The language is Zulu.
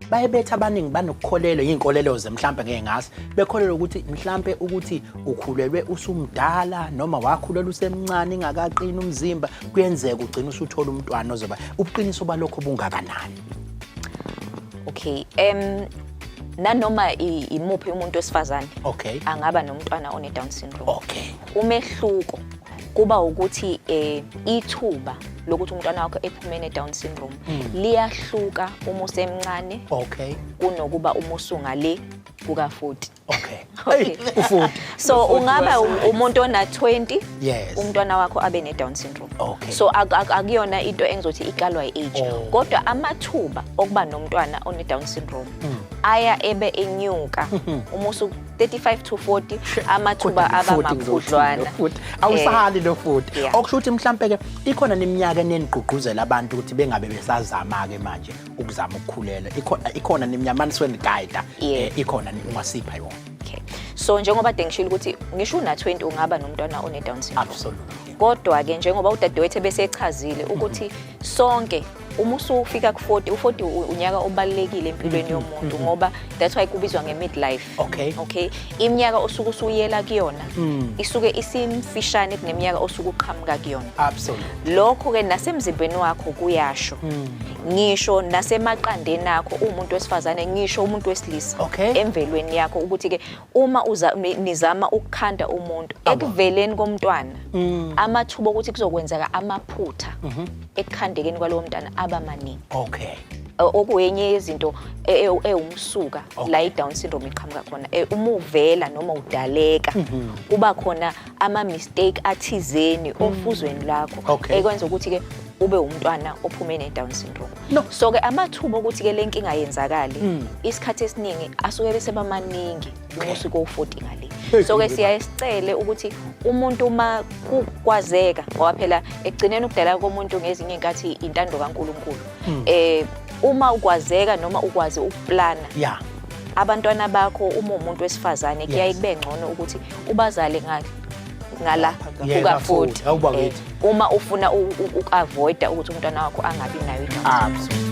Baye bethi abaningi banokukholelwa iy'nkolelo ze mhlampe ngeke ngazi, bekholelwa ukuthi mhlampe ukuthi ukhulelwe usumdala noma wakhulelwa usemncane ingakaqini umzimba, kuyenzeka ugcine usuthola umntwana ozoba. Ubuqiniso balokho bungakanani? Okay, nanoma imuphi umuntu wesifazane angaba nomntwana one Down syndrome. Umehluko kuba ukuthi ithuba lokuthi umntwana wakho ephume ne Down syndrome liyahluka uma usemncane kunokuba uma usungale kuka 40. Hey, u-40. So ungaba umuntu ona 20, umntwana wakho abe ne Down syndrome. So akuyona into engizothi ikalwa i-age. Kodwa amathuba okuba nomntwana one Down syndrome aya ebe enyuka uma usu 35 to 40, amathuba aba makhudlwana. Futhi awusali lo futhi. Okusho ukuthi mhlampe ke ikhona neminyaka enenigqugquzela abantu ukuthi bengabe besazama ke manje ukuzama ukukhulela. Ikhona neminyaka manisweni guide, ikhona ungasipha yona? Okay. So njengoba dengishilo ukuthi ngisho una 20 ungaba nomntwana one Down syndrome. Kodwa ke njengoba udadewethu ebesechazile ukuthi sonke uma usufika ku-40, u-40 unyaka obalulekile empilweni yomuntu, ngoba that's why kubizwa nge-midlife. Okay, iminyaka osuke usuyela kuyona isuke isimfishane kuneminyaka osuke uqhamuka kuyona. Lokho ke nasemzimbeni wakho kuyasho, ngisho nasemaqandeni akho umuntu wesifazane, ngisho umuntu wesilisa, emvelweni yakho, ukuthi ke uma nizama ukukhanda umuntu, ekuveleni komntwana, amathuba okuthi kuzokwenzeka amaphutha ekukhandekeni kwalowo mntwana aba maningi. Okuyenye yezinto ewumsuka la i-Down syndrome iqhamuka khona. Uma uvela noma udaleka, kuba khona ama-mistake athizeni ofuzweni lakho ekwenza ukuthi-ke ube umntwana ophume ne-Down syndrome. No. So ke amathuba okuthi-ke le nkinga yenzakale isikhathi esiningi asuke bese bamaningi uma usuke u-40 ngale. So ke siyaye sicele ukuthi umuntu uma kukwazeka, ngoba phela ekugcineni ukudala komuntu ngezinye iy'nkathi intando kaNkulunkulu, uma ukwazeka noma ukwazi ukuplana abantwana bakho, uma umuntu wesifazane, kuyaye kube ngcono ukuthi ubazale ngala kuka 40. 40. Awuba kithi. Uma ufuna uku-avoida ukuthi umntwana wakho angabi nayo i-Down syndrome. Absolutely.